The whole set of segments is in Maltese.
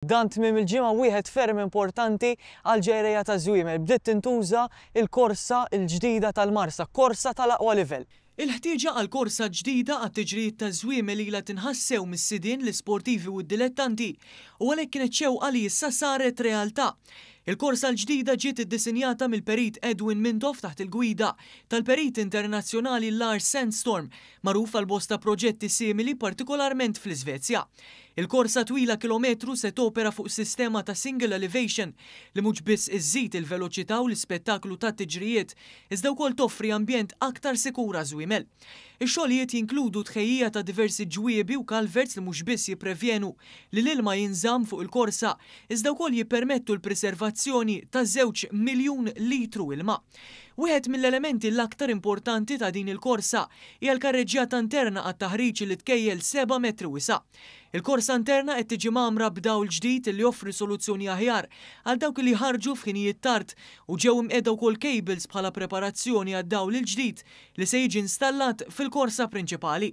Dan tmiem il-ġimgħa wieħed ferm importanti għall-ġerrejja taż-żwiemel. Bdiet tintuża l-korsa l-ġdida tal-Marsa, korsa tal-aqwa livell. Il-ħtieġa għal korsa ġdida għat-tiġrijiet taż-żwiemel ilha tinħass sew mis-sidien, l-isportivi u d-dilettanti u għalhekk kienet xewqa li issa saret realtà. Il-korsa l-ġdida ġiet iddisinjata mill-Perit Edwin Mintoff taħt il-gwida tal-Perit Internazzjonali Lars Sandstorm, magħruf għal bosta proġetti simili partikolarment fl-Iżvezja. Il-korsa twila kilometru se topera fuq sistema ta' single elevation li mhux biss iżżid il-veloċità u l-ispettaklu tat-tiġrijiet iżda wkoll toffri ambjent aktar sikur għaż-żwiemel. Ix-xogħlijiet jinkludu tħejjija ta' diversi ġwiebi u culverts li mhux biss jipprevjenu li l-ilma jinżamm fuq il-korsa iżda wkoll jippermettu l-priservazzjoni ta' żewġ miljun litru ilma. Wieħed mill-elementi l-aktar importanti ta' din il-korsa hija l-karreġġjata interna għat-taħriġ li tkejjel seba' metri wisa'. Il-korsa interna qed tiġi mgħammra b'dawl ġdid li joffri soluzzjoni aħjar għal dawk li jħarrġu f'ħinijiet tard u ġew imqiegħda wkoll cables bħala preparazzjoni għad-dawl il-ġdid li se jiġi installat fil-korsa prinċipali.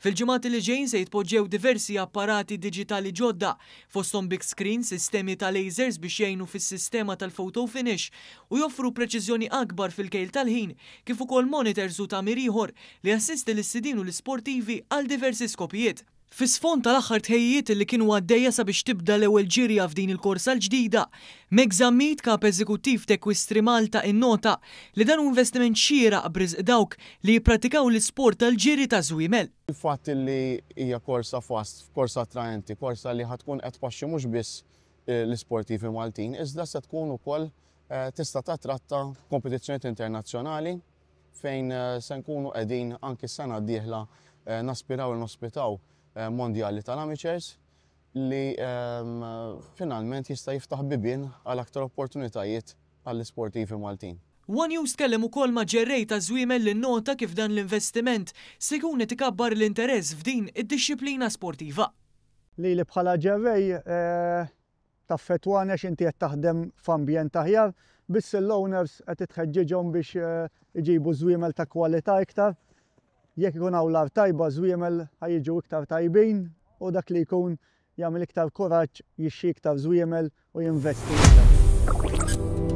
Fil-ġimgħat li ġejjin se jitpoġġew diversi apparati diġitali ġodda, fosthom big screen, sistemi ta' lasers biex jgħinu fis-sistema tal-photo finish u joffru preċiżjoni akbar fil-kejl tal-ħin, kif ukoll monitors u tagħmir ieħor li jassisti lis-sidien u l-isportivi għal diversi skopijiet. Fi sfond tal-aħħar tħejjijiet li kienu għaddejja sabiex tibda l-ewwel ġirja f'din il-korsa l-ġdida, Meg Zammit, Kap Eżekuttiv t'Equistri Malta innota li dan hu investiment xieraq b'riżq dawk li jippratikaw l-isport tal-ġiri taż-żwiemel. Il-fatt li hija korsa fast, korsa attraenti, korsa li ħa tkun qed tpaxxi mhux biss l-isportivi Maltin, iżda se tkun ukoll tista' tattratta kompetizzjonijiet internazzjonali fejn se nkunu qegħdin anki s-sena d-dieħla naspiraw li nospitaw mondjali tal-amateurs li finalment jista' jiftaħ bibien għal aktar opportunitajiet għall-isportivi Maltin. One News tkellem ukoll ma' ġerrej taż-żwiemel li nnota kif dan l-investiment se jkun qed ikabbar l-interess f'din id-dixxiplina sportiva. Lili bħala ġerrej taffettwani għax inti qed taħdem f'ambjent aħjar, biss l-owners qed itħeġġiġhom biex iġibu żwiemel ta' kwalità iktar. Jekk ikun hawn l-art tajba, żwiemel ħa jiġu iktar tajbin u dak li jkun jagħmel iktar kuraġġ jixxi iktar żwiemel u jinvesti iktar.